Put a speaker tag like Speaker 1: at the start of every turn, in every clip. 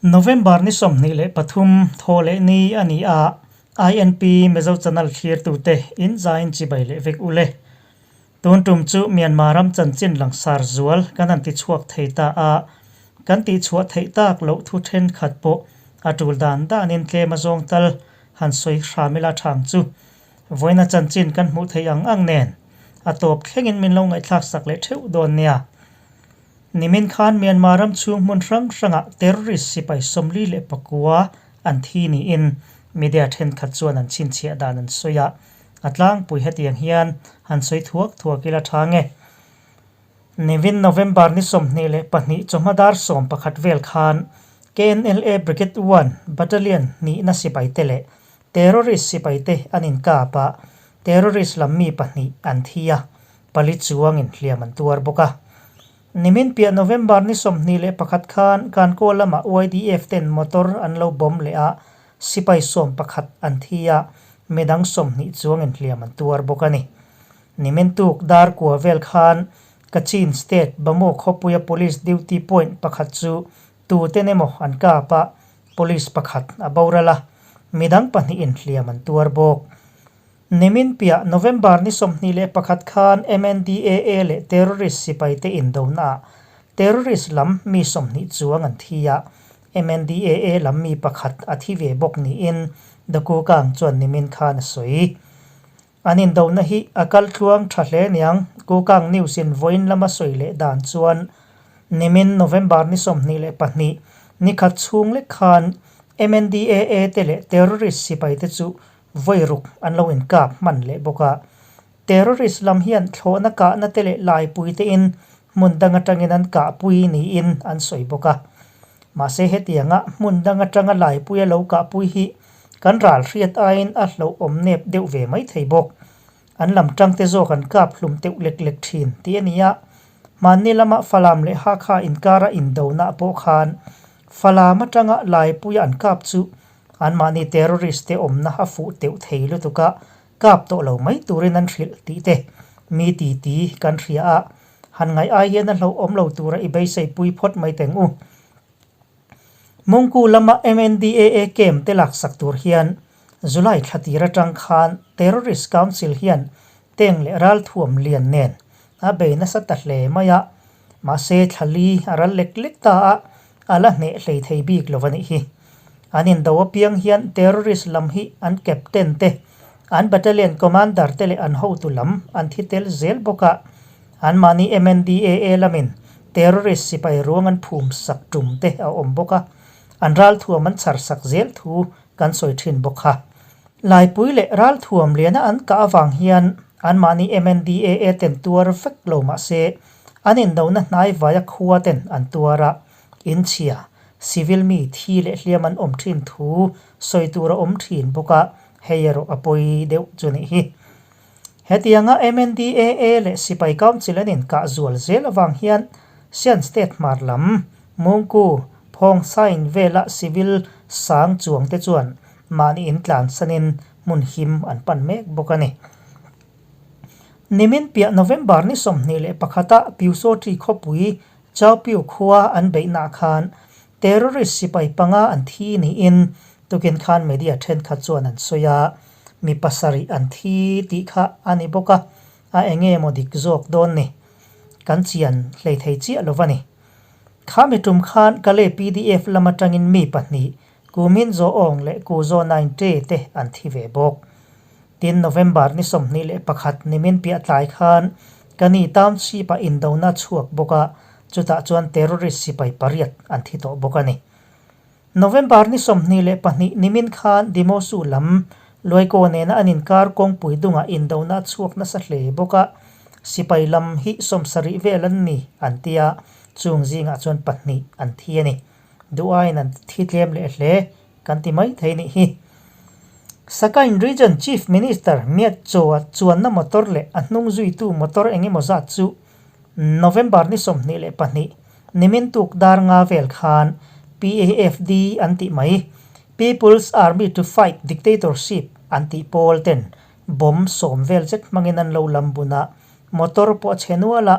Speaker 1: November ni 23 Thawhlehni a ni a, INP Mizo Channel thlirtute in zain chibai leh vek u le. Tun tum chu Myanmar ram chanchin langsar zual kan han tichhuak thei ta a, kan tihchhuah theih tak loh thu thenkhat pawh a tul dan danin tlem a zawng tal han sawi hram ila thang chu. Vawiina chanchin kan hmuh theih ang ang nen a tawp thlengin min lo ngaihthlak sak leh theuh dawn nia. Nimin khan Myanmar ram chhung hmun hrang hrangah terrorist sipai 49 an thi niin media thenkhat chuan an chhinchhiah dan an sawi a, a tlangpui hetiang hian han sawi thuak thuak ila tha nge. Nimin November ni 22 chawhma dar 11 vel khan KNLA Brigade One Battalion hnihna sipaite leh terrorist sipaite an inkap a, terrorist lam mi pahnih an thi a, pali chuangin hliam an tuar bawk a. Nimin piah November ni 21 khan Kankaw lamah YDF ten motor an lo bomb leh a, sipai 11 an thi a, midang 20 chuangin hliam an tuar bawk a ni. Nimin tuk dar kua vel khan Kachin State Bamaw khawpuia Police duty point pakhat chu tuten emaw an kap a, Police pakhat a boral a, midang pahnihin hliam an tuar bawk. Nimin piah November ni 21 khan MNDAA leh terrorist sipaite indonaah terrorist lam mi 20 chuang an thi a, MNDAA lam mi pakhat a thi ve bawk niin The Kukang chuan nimin khan a sawi. An indona hi a kal tluang tha hle niang, Kukang News in vawiin lama sawi leh dan chuan nimin November ni 22 nikhat chhung lek khan MNDAA te leh terrorist sipaite chu Vawi ruk an lo inkap hman leh bawk a. Terrorist lam hian thlawhna kahna te leh laipui te in hmun dang atangin an kahpui niin an sawi bawk a. Mahse hetianga hmun dang atanga laipui a lo kahpui hi kan ral hriat aiin a hlauhawm nep deuh ve mai thei bawk. An lam tang te zawk an kap hlum teuh lek lek thin tih a ni a. Hmanni lama Falam leh Hakha inkara indona pawh khan Falam atanga laipuia an kap chu Anmahni terrorist te awmna a fuh teuh thei lutuk a, kap tawh lo mai turin an hrilh tih te mi ti ti kan hria a, han ngaih ai hian a hlauhawm lo tura i beisei pui phawt mai teng u. Mungku lama MNDAA camp te laksak tur hian July thla tir atang khan Terrorist Council hian tank leh ralthuam lian nen a bei nasa ta hle mai a, mahse thla li a ral lek lek ta a, a la hneh hlei thei bik lo a nih hi. An indo apiang hian terrorist lam hi an captain te, an battalion commander te leh an hotu lam an thi tel zel bawk a, anmahni MNDAA lamin terrorist sipai ruang an phum sak tum te a awm bawk a, an ralthuam an chhar sak zel thu kan sawi thin bawk kha. Laipui leh ralthuam liana an kah avang hian anmahni MNDAA ten tuar vek lo mah se, an indona hnai vaia khua ten an tuar a, inchhia, civil mi thi leh hliam an awm thin thu sawi tur a awm thin bawk a, hei erawh a pawi deuh chu nih hi. Hetianga MNDAA leh Sipai Council an inkah zual zel avang hian Sian State hmar lam, Mungku, Phawng Sain vela civil sang chuangte chuan mahni intlansanin hmun him an pan mek bawk a ni. Nimin piah November ni 21 ah Pyusawṭi khawpui Chaupiu khua an beihnaah khan terrorist sipai panga an thi niin tukin khan media thenkhat chuan an sawi a, mi pasarih an thi tih kha a ni bawk a, a enge maw dik zawk dawn ni? Kan chian hlei thei chiah lo va ni. Kha mi tum khan Kalay pdf lam atangin mi pahnih Kumin Zaw Awng leh Ku Zaw Nain Ṭe te an thi ve bawk. Tin, November ni 21 nimin piah tlai khan Kani Township-ah indona chhuak bawk a, chutah chuan terrorist sipai pariat an thi tawh bawk a ni. November ni 22 nimin khan Dimosu lam Luaikaw nena an inkar kawngpui dungah indona chhuak nasa hle bawk a, sipai lam hi 70 vel an ni an ti a, chung zingah chuan pahnih an thi a ni. Duhaiin an thi tlem leh hle kan ti mai thei nih hi. Sakain Region Chief Minister Myat Chaw-a chuanna motor leh a hnung zuitu motor eng emaw zat chu November ni 22 nimin tuk dar nga vel khan PAFD an tih mai, People's Army to Fight Dictatorship an tih pawl ten bomb sawm vel zet hmangin an lo lam bun a, motor pawh a chhe nual a,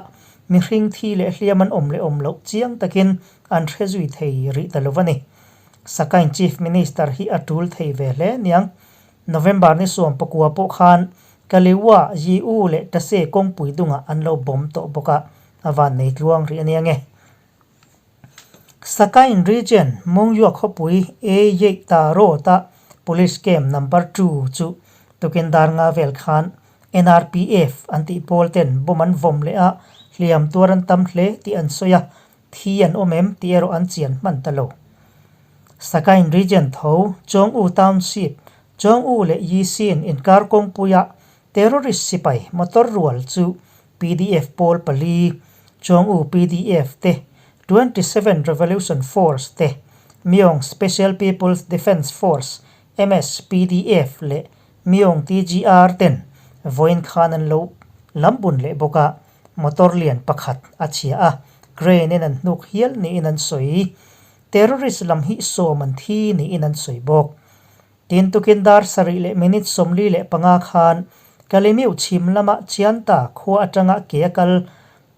Speaker 1: mihring thi leh hliam an awm leh awm loh chiang takin an hre zui thei rih ta lo a ni. Sakain Chief Minister hi a tul thei ve hle niang. November ni 19 pawh khan Kaliwa, Yi-U leh Tase kawngpui dungah an lo bawm tawh bawk a, a van nei tluang rih a nia nge. Sakain Region, Mungyua khawpui A Yeih Ta Road-a Police Camp Number Two chu tukin dar nga vel khan NRPF an tih pawl ten bomb an vawm leh a, hliam tuar an tam hle tih an sawi a, thi an awm em tih erawh an chian hman ta lo. Sakain Region tho, Chawng-U Township, Chawng-U leh Yisin inkar kawngpuia terrorist sipai motor rual chu PDF pawl pali, Chawng-U PDF te, 27 Revolution Force te, Myong Special People's Defence Force, MSPDF, leh Myong TGR ten vawiin khan an lo lam bun leh bawk a, motor lian pakhat a chhia a, crane in an hnuk hial niin an sawi. Terrorist lam hi sawm an thi niin an sawi bawk. Tin tukin dar sarih leh minute 45 khan Kalemiu chhim lama Chianta khua atanga ke a kal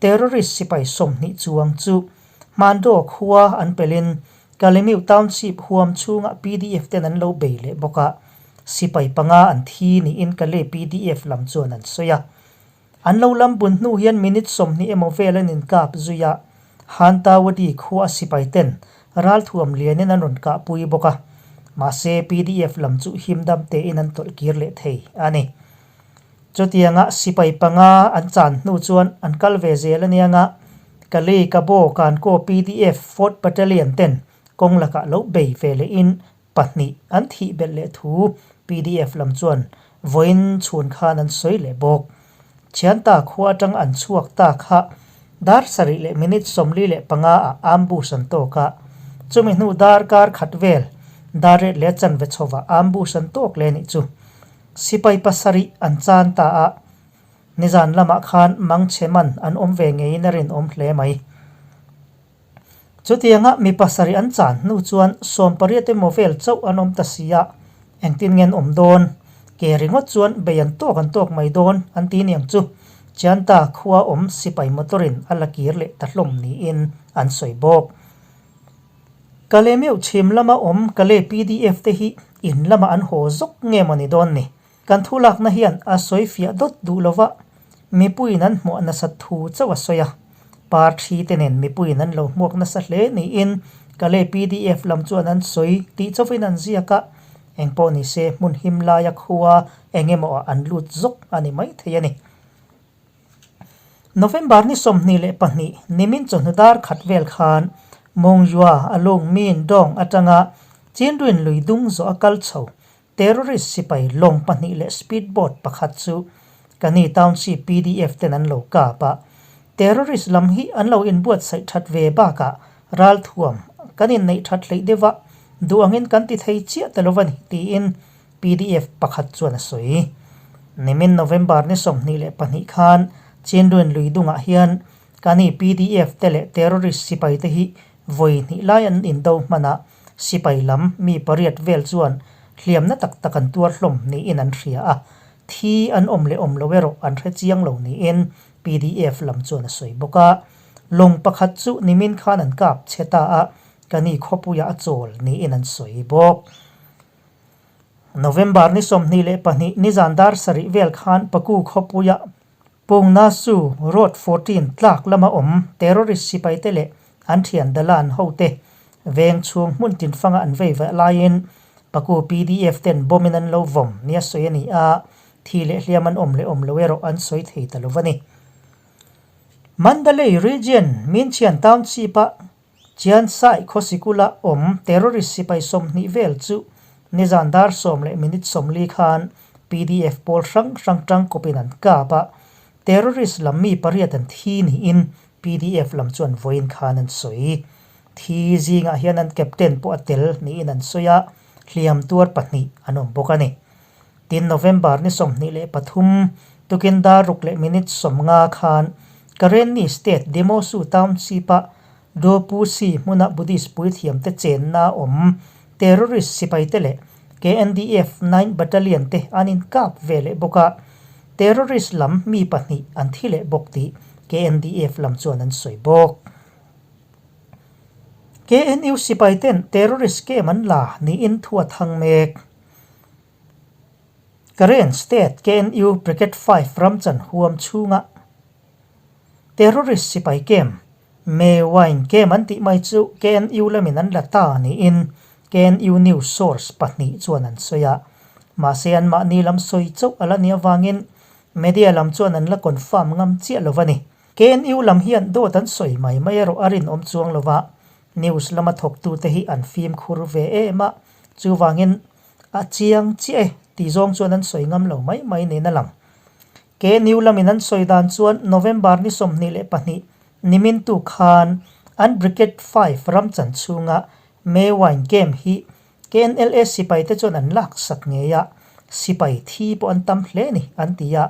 Speaker 1: terrorist sipai 20 chuang chu Hmandaw khua an pelin Kalemiu Township huam chhunga PDF ten an lo bei leh bawk a, sipai panga an thi niin Kale PDF lam chuan an sawi a. An lo lam bun hnu hian minute 20 emaw vel an inkap zui a, Hantawadi khua sipai ten ralthuam lianin an rawn kahpui bawk a, mahse PDF lam chu himdam tein an tawlh kir leh thei a ni. Chutianga sipai panga an chan hnu chuan an kal ve zel anianga Kali Kabo Kankaw PDF Fourth Battalion ten kawng lakah lo bei ve lehin pahnih an thih belh leh thu PDF lam chuan vawiin chhun khan an sawi leh bawk. Thianta khua atang an chhuak ta kha dar sarih leh minute 45 ah ambush an tawk a, chumi hnu dar kar khat vel dar ret leh chanve chhovah ambush an tawk leh nih chu sipai pasarih an chan ta a, nizan lamah khan mangchhe man an awm ve ngeiin a rinawm hle mai. Chutianga mi pasarih an chan hnu chuan 18 emaw vel chauh an awm ta si a, engtin nge an awm dawn? Ke ringawt chuan bei an tawk an tawk mai dawn an ti niang chu. Chianta khua awm sipai motor-in a la kir leh ta hlawm niin an sawi bawk. Kale meuh chhim lama awm Kale PDF te hi in lama an haw zawk nge maw ni dawn ni? Kan thu lakna hian a sawi fiah dawt duh lova, mipuiin an hmuah nasat thu chauh a sawi a. Parthi te nen mipuiin an lo hmuak nasa hle niin Kale PDF lam chuan an sawi tih chauhin an ziak a, engpawh ni se hmun him laia khua eng emaw ah an lut zawk a ni maithei a ni. November ni 22 nimin chawhnu dar khat vel khan Mongyua a lung Min Dawng atanga Chinduin lui dung zawh a kal chho Terrorist sipai lawng pahnih leh speed boat pakhat chu Kani Township PDF ten an lo kap a. Terrorist lam hi an lo inbuatsaih that ve bakah ralthuam kan inneih that hleih deuh a, duh angin kan ti thei chiah ta lo a ni, tiin PDF pakhat chuan a sawi. Nimin November ni 22 khan Chinduin lui dungah hian Kani PDF te leh terrorist sipai te hi vawi hnih lai an indo hman a, Sipai lam mi pariat vel chuan hliamna tak tak an tuar hlawm niin an hria a, thi an awm leh awm lo erawh an hre chiang lo niin PDF lam chuan a sawi bawk a. Lawng pakhat chu nimin khan an kap chhe ta a, Kani khawpuiah a chawl niin an sawi bawk. November ni 22 nizan dar sarih vel khan Paku khawpuia Pungnasu Road 14 tlak lama awm terrorist sipaite leh an thian Dalan hote veng chhung hmun tin fanga an vei vah laiin Paku PDF ten bomb in an lo vawm nia sawi a ni a, thi leh hliam an awm leh awm lo erawh an sawi thei ta lo a ni. Mandalay Region Minchian Township-a Chiansai khaw sikula awm terrorist sipai 20 vel chu nizan dar sawm leh minute 40 khan PDF pawl hrang hrang tangkawpin an kap a, terrorist lam mi pariat an thi niin PDF lam chuan vawiin khan an sawi. Thi zingah hian an captain pawh a tel niin an sawi a, hliam tuar pahnih an awm bawk a ni. Tin November ni 23 tukin dar ruk leh minute 50 khan Karenni State Demosu Township-a Dopusi hmuna Buddhist puithiamte chenna awm terrorist sipaite leh KNDF 9 Battalion te an inkap ve leh bawk a, terrorist lam mi pahnih an thi leh bawk tih KNDF lam chuan an sawi bawk. KNU sipai ten terrorist camp an la niin thu a thang mek. Karen State KNU Brigade 5 ramchan huam chhunga terrorist sipai camp Me Wine camp an tih mai chu KNU lamin an la ta niin KNU news source pahnih chuan an sawi a. Mahse anmahni lam sawi chauh a la nih avangin media lam chuan an la confirm ngam chiah lo a ni. KNU lam hian dawt an sawi mai mai erawh a rinawm chuang lo va, news lama thawktute hi an fimkhur ve em a, chuvangin a chiang chiah e tih zawng chuan an sawi ngam lo mai mai niin a lang. KNU lamin an sawi dan chuan November ni 22 nimin tu khan an Brigade 5 ramchan chhunga May Wine Camp hi KNLA sipaite chuan an laksak ngei a, sipai thi pawh an tam hle ni an ti a,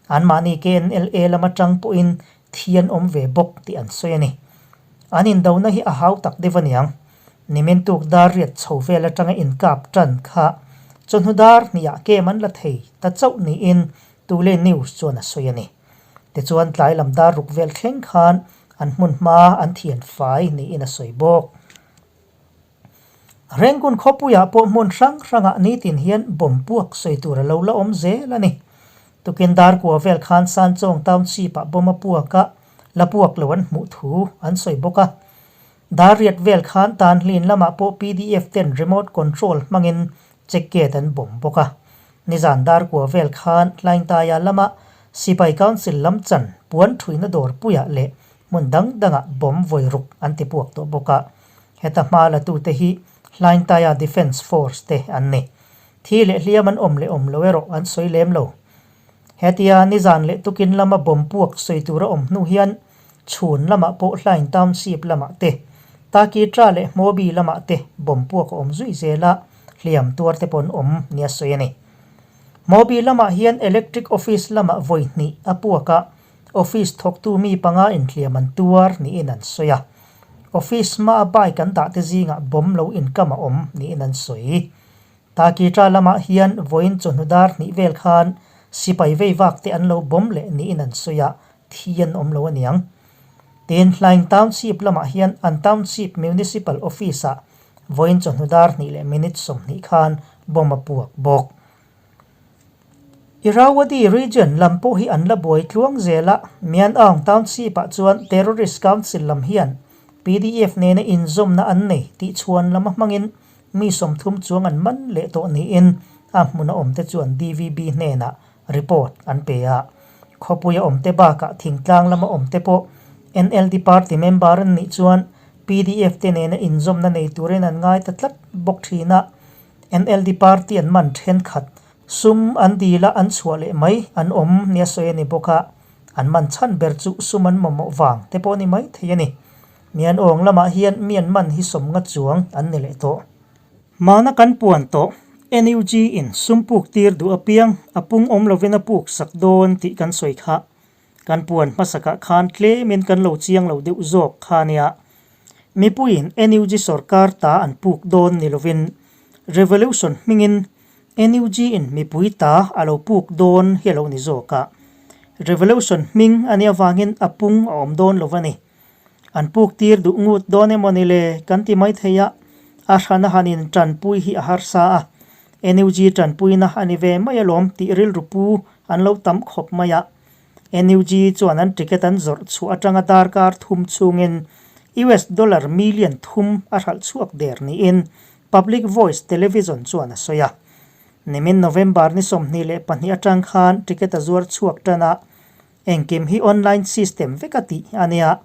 Speaker 1: Anmahni KNLA lam atang pawhin thi an awm ve bawk tih an sawi a ni. An indona hi a hau tak deuh aniang. Nimin tuk dar riat chho vel atanga inkap tan kha chawhnu dar hnihah kem an la thei ta chauh niin Tule News chuan a sawi a ni. Tichuan tlai lam dar ruk vel thleng khan an hmun hma an thian fai niin a sawi bawk. Rangoon khawpuiah pawh hmun hrang hrangah nitin hian bomb puak sawi tur a lo la awm zel a ni. Tukin dar kua vel khan Sanchawng Township-ah bomb a puak a, la puak lo an hmuh thu an sawi bawk a. Dar riat vel khan Tanhlin lamah pawh PDF ten remote control hmangin check gate an bomb bawk a. Nizan dar kua vel khan Hlaingtaia lama Sipai Council lam chan puan thuina dawrpuiah leh hmun dang dangah bomb vawi ruk an ti puak tawh bawk a. Heta hma la tute hi Hlaingtaia Defence Force te an ni. Thi leh hliam an awm leh awm lo erawh an sawi lem lo. Hetia nizan leh tukin lama bomb puak sawi tur a awm hnu hian chhun lamah pawh Hlaing Township lamah te, Takitra leh Hmawbi lamah te bomb puak a awm zui zel a, hliam tuar te pawh an awm nia sawi a ni. Hmawbi lamah hian Electric Office lamah vawi hnih a puak a, Office thawktu mi panga inhliam an tuar niin an sawi a. Office hmaa bike an dah te zingah bomb lo inkam a awm niin an sawi. Takitra lamah hian vawiin chawhnu dar hnih vel khan sipai vei vak te an lo bomb leh niin an sawi a, thi an awm lo aniang. Tin, Hlaing Township lamah hian an Township Municipal Office-ah vawiin chawhnu dar hnih leh minute 20 khan bomb a puak bawk. Irrawaddy region lam pawh hi an la buai tluang zel a, Myanmar Township-ah chuan Terrorist Council lam hian PDF nena inzawmna an nei tih chhuan lama hmangin mi 30 chuang an man leh tawh niin a hmuna awmte chuan DVB hnenah report an pe a. Khawpuia awmte bakah thingtlang lama awmte pawh NLD party member an nih chuan PDF te nena inzawmna nei turin an ngai ta tlat bawk thin a. NLD party an man thenkhat, sum an dil a an chhuah leh mai an awm nia sawi a ni bawk a, an man chhan ber chu sum an mamawh vang te pawh a ni mai thei a ni. Mian awng lamah hian mi an man hi 50 chuang an ni leh tawh. Hmana kan puan tawh, NUG in sum puk tir duh apiang a pung awm lovin a puk sak dawn tih kan sawi kha. Kan puan hmasakah khan tlemin kan lo chiang lo deuh zawk kha nia. Mipuiin NUG sorkar ta an puk dawn ni lovin Revolution hmingin NUG in mipui ta a lo puk dawn hi a lo ni zawk a. Revolution hming a nih avangin a pung a awm dawn lo a ni. An puk tir duh ngut dawn emaw ni le kan ti mai thei a, a hran a han in tanpui hi a harsa a. NUG tanpuina a ni ve mai alawm tih rilru pu an lo tam khawp mai a. NUG chuan an ticket an zawrh chhuah atanga darkar thum chhungin US dollar million thum a hralh chhuak der niin Public Voice Television chuan a sawi a. Nimin November ni 22 atang khan ticket a zuar chhuak tan a, engkim hi online system vek a tih a nia.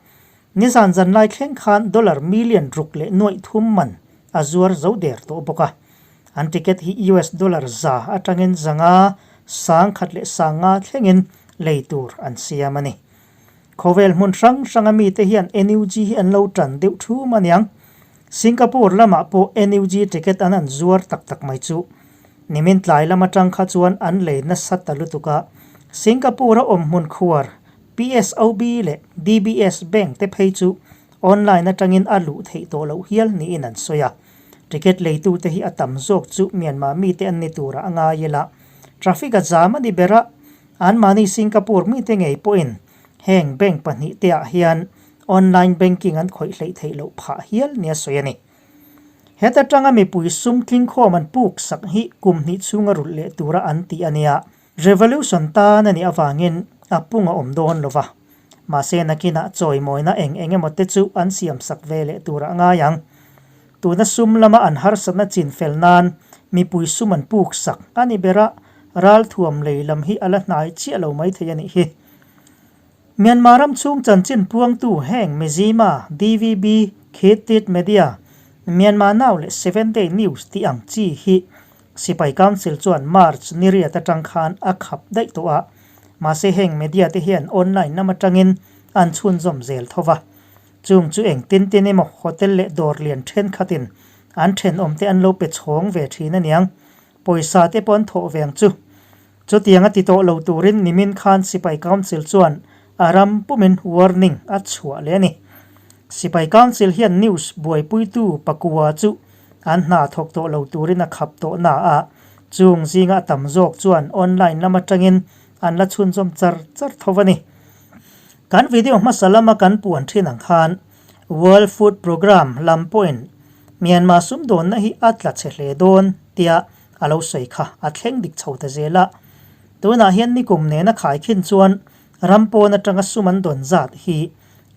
Speaker 1: Nizan zanlai thleng khan dollar million ruk leh nuaih thum man a zuar zo der tawh bawk a. An ticket hi US dollar za atangin 500, 1000 leh 5000 thlengin lei tur an siam a ni. Khawvel hmun hrang hranga mite hian NUG hi an lo tan deuh thum aniang. Singapore lamah pawh NUG ticket an han zuar tak tak mai chu. Nimin tlai lam atang kha chuan an lei nasa ta lutuk a. Singapore-a awm hmun khuar PSOB leh DBS Bank te phei chu online atangin a luh theih tawh loh hial niin an sawi a. Ticket leitute hi a tam zawk chu Myanmar mite an ni turah a ngai ila, traffic a zam a ni ber a, anmahni Singapore mite ngei pawhin heng bank pahnih te ah hian Online banking an khawih hleih theih loh phah hial nia sawi a ni. Heta tanga mipui sum tlingkhawm an puk sak hi kum hnih chhunga rulh leh tura an tih a nia. Revolution tan a nih avangin a pung a awm dawn lo va. Mahse nakinah chawimawina eng eng emaw te chu an siam sak ve leh turah a ngai ang. Tuna sum lama an harsatna chin fel nan mipui sum an puk sak a ni ber a, ralthuam lei lam hi a la hnai chiah lo maithei a nih hi. Myanmar ram chhung chanchin puangtu heng Mizzima, DVB, Khit Tit Media, Myanmar Now leh Seven Day News tih ang chi hi Sipai Council chuan March ni riat atang khan a khap daih tawh a, mahse heng media te hian online lam atangin an chhunzawm zel tho va. Chung chu eng tin tin emaw hotel leh dawr lian thenkhatin an thenawm te an lo pe chhawng ve thin aniang, pawisa te pawh an thawh ve ang chu. Chutiang a ti tawh lo turin nimin khan Sipai Council chuan a ram pumin warning a chhuah leh a ni. Sipai Council hian news buaipuitu pakua chu an hna thawk tawh lo turin a khap tawh na a, chung zinga a tam zawk chuan online lam atangin an la chhunzawm char char tho a ni. Kan video hmasa lama kan puan thin ang khan World Food Programme lam pawhin Myanmar sumdawnna hi a tla chhe hle dawn tia a lo sawi kha a thleng dik chho ta zel a. Tunah hian nikum nena khaikhin chuan ram pawn atanga sum an dawn zat hi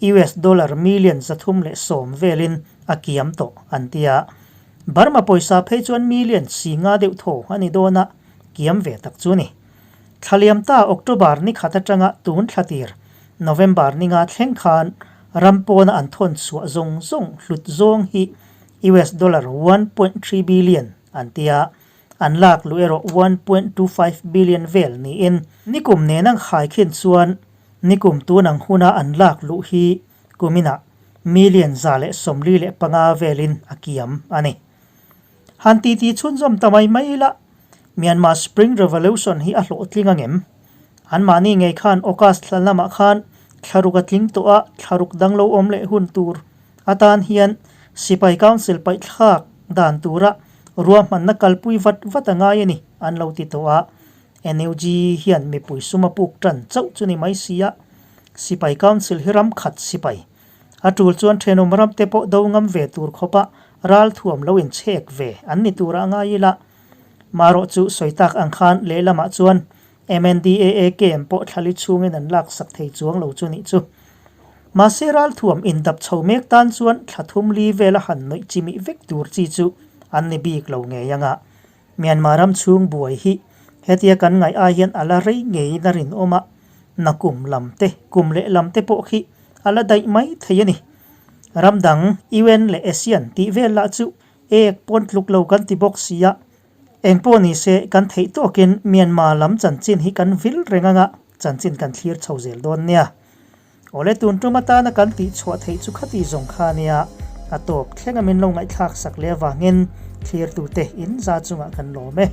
Speaker 1: US dollar million 310 velin a kiam tawh an ti a. Burma pawisa phei chuan million si nga deuh thaw a ni dawn a, kiam ve tak chu a ni. Thla liam ta October ni khat atanga tun thla tir November ni nga thleng khan ram pawna an thawn chhuah zawng zawng hlut zawng hi US dollar 1.3 billion an ti a, an lak luh erawh 1.25 billion vel niin nikum nen ang khaikhin chuan nikum tun ang huna an lak luh hi kuminah million 145 velin a kiam a ni. Han titi chhunzawm ta mai mai ila, Myanmar Spring Revolution hi a hlawhtling angem? Anmahni ngei khan August thla lamah khan thlaruk a tling tawh a, thlaruk dang lo awm leh hun tur atan hian Sipai Council paihthlak dan tura ruahmanna kalpui vat vat a ngai a ni, an lo ti tawh a. NUG hian mipui sum a puk tan chauh chu ni mai si a, Sipai Council hi ram khat sipai. A tul chuan thenawm ram te pawh do ngam ve tur khawpa ral thuam lo inchhek ve an ni tura a ngai ila. Marawh chu sawi tak ang khan lehlamah chuan MNDAA camp pawh thlali chhungin an laksak thei chuang lo chu nih chu. Mahse ralthuam indap chho mek tan chuan thla thum li vela han nawih chimih vek tur chi chu an ni bik lo ngei anga. Myanmar ram chhung buai hi hetia kan ngaih ai hian a la rei ngeiin a rinawm a, nakum lam te, kum leh lam te pawh khi a la daih mai thei a ni. Ram dang UN leh ASEAN tih vel lah chu ek pawn tluk lo kan ti bawk si a, Eng pawh ni se, kan theih tawkin Myanmar lam chanchin hi kan vil reng anga chanchin kan thlir chho zel dawn nia. Awle tun tum atana kan tih chhuah theih chu khati zawng kha nia, a tawp thlenga min lo ngaihthlak sak leh avangin thlirtute in za chungah kan lawm e.